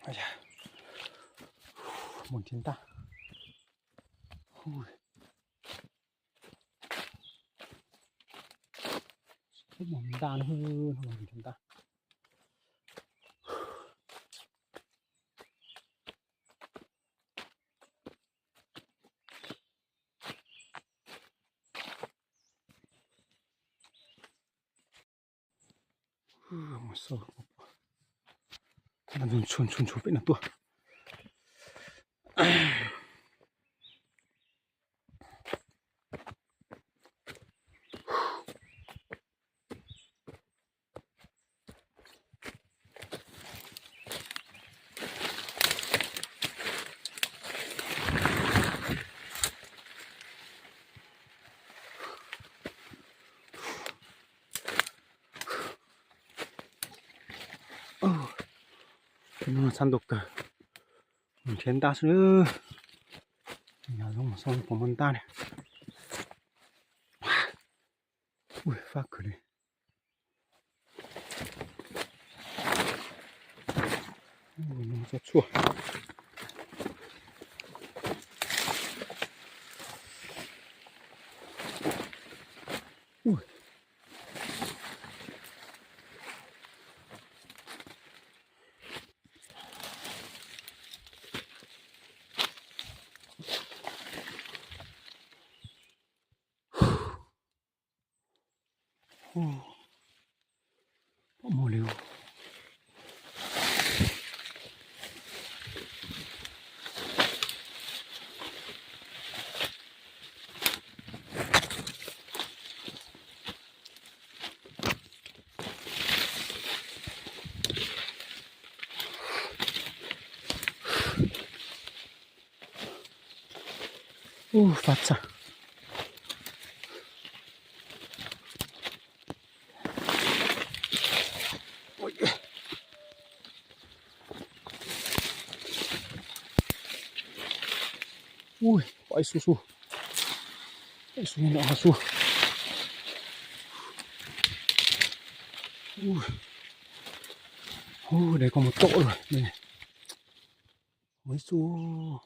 Mus nrhiav ntaj. Mus ntaj, ntaj. Mus xauj, ntshua ntshua pem no tuaj. No txhab ntua kawg, mus nrhiav ntaj xwb. Yog zoo mus xauj puas muaj ntaj ne. Ui, fab kawg li. Txhua txhua. Pom muag li. Ub, fab txaj. Ub, pom ib xub xub, ib xub nyob ntawm ho xub. Ub, de koj mus tom lawm. Mus ib xub.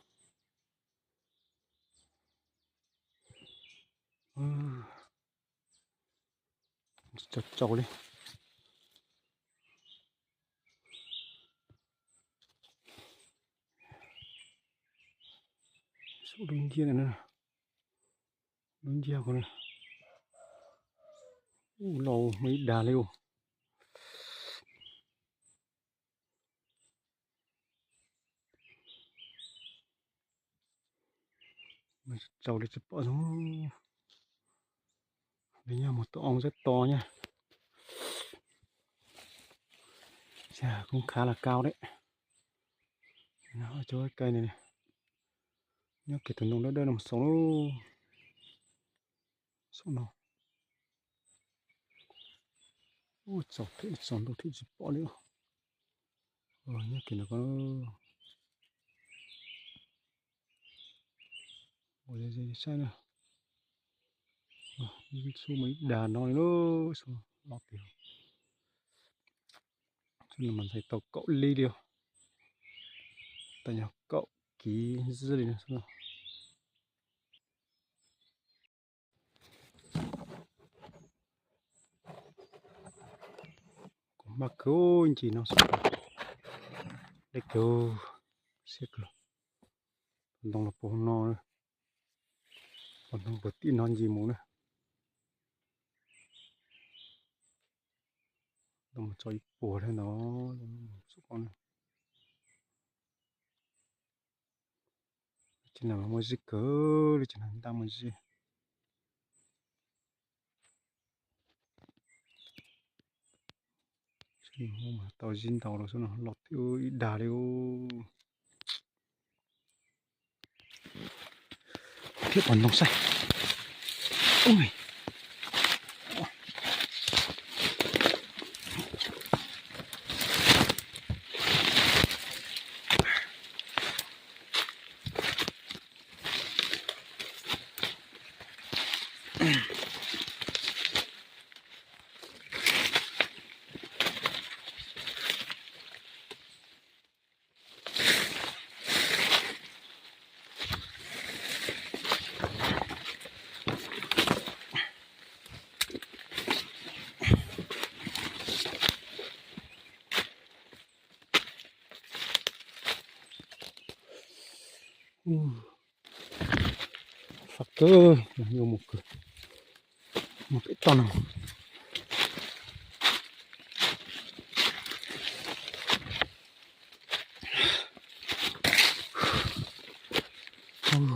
Tsaus tsaus li. Lub nciab, lub nciab ko, ub, los muaj ib dag li ub. Tsaus li tsis pom zoo. Li nyob mus tom oo sab tod nyab. Kuj khav las kau li. Cov kai nyob kiag tus ntoo dawb dawb no mus xauj lauj. Xauj no. Ub, tsaus thiab tsaus ntuj thiab tsis pom li. Nyob kiag ntawm ko. Ua saib na. Ib xub mas ib dag no li lauj, xub los tiag. Xub no mas ntxhais tau kaum li li os. Tau yog kaum kiv zib li no xwb. Kuv maj kawg ncig no xwb. Deb kawg, siab kawg. Ntoo los puag no, puag ntoo puag tim no ncig mus na. Ntoo mus txog ib puas thiab no. Tsis na muaj zib kawg li, tsis na ntaj muaj zib. Tau zib ntau los xwb no, los thiab ib dag li. Thiab pom ntoo saib. Fab kawg, yuav mus kwv, mus pem toj no.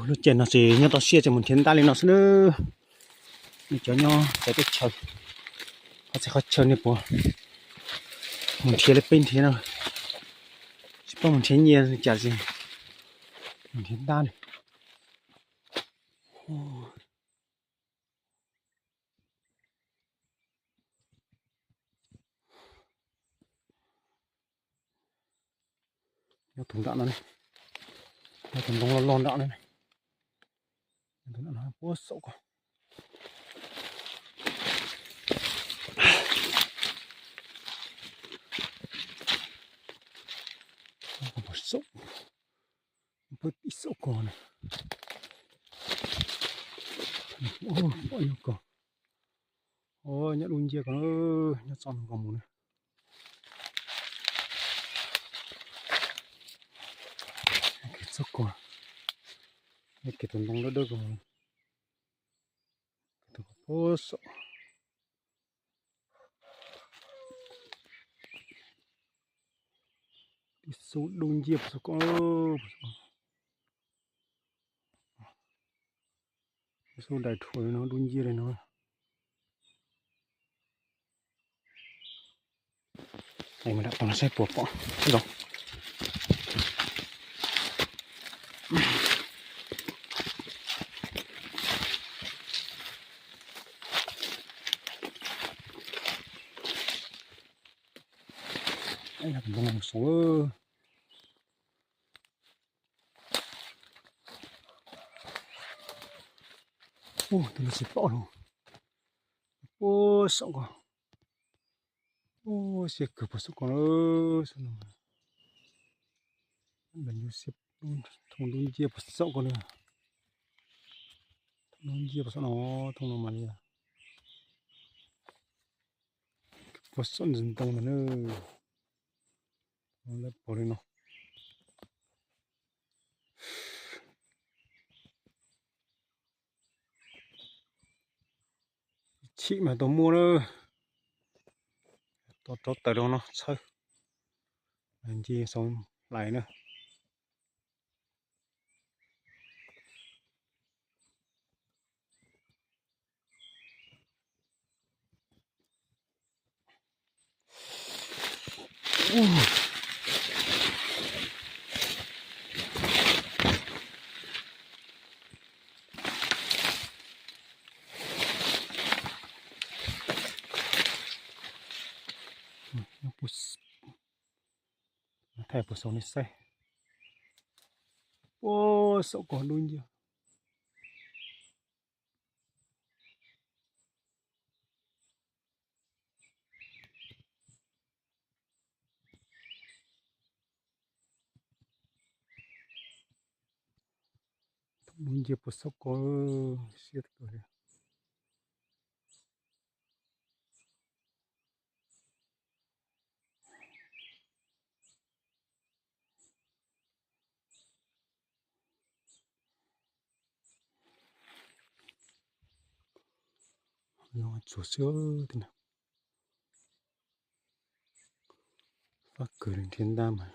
Lub caij no ces nyob toj siab ces mus nrhiav ntab li no xwb na. Nej cov nyob cov teb chaws, qhov txhia qhov chaw nej puas mus nrhiav li peb nrhiav no? Tsis paub mus nrhiav nyiaj li cas ces mus nrhiav ntab li. Nyob tus nram no ne, nyob tus ntoo loj loj nram no ne. Puag saum ko. Puag saum, puag tim saum ko na. Pom nyob ko. Nyob dub nciab ko, nyob txoj no ko mus na. Kev txoj ko, kev tus ntoo dawb dawb ko, tus ko puag saum. Ib xub dub nciab puag saum ko. Ib xub dais rhuav no dub nciab li no. Mus nram no saib puas pom zoo. Mus saud. Tus no tsis pom lawm. Puag saum ko. Ua siab kawg puag saum ko lawm. Thooj dub nciab puag saum ko na. Thooj dub nciab puag saum no, thooj no mas li puag saum ntsis ntoo ntag na. Lawv pom li no. Chim mas tau muaj na. Tau rauv taws rau no txhawb, nce xov hlais na. Thaij puag saum nej saib. Puag saum ko dub nciab. Dub nciab puag saum ko, siab kawg li. Tsuag xwb tiag na. Fab kawg li, nrhiav ntab mas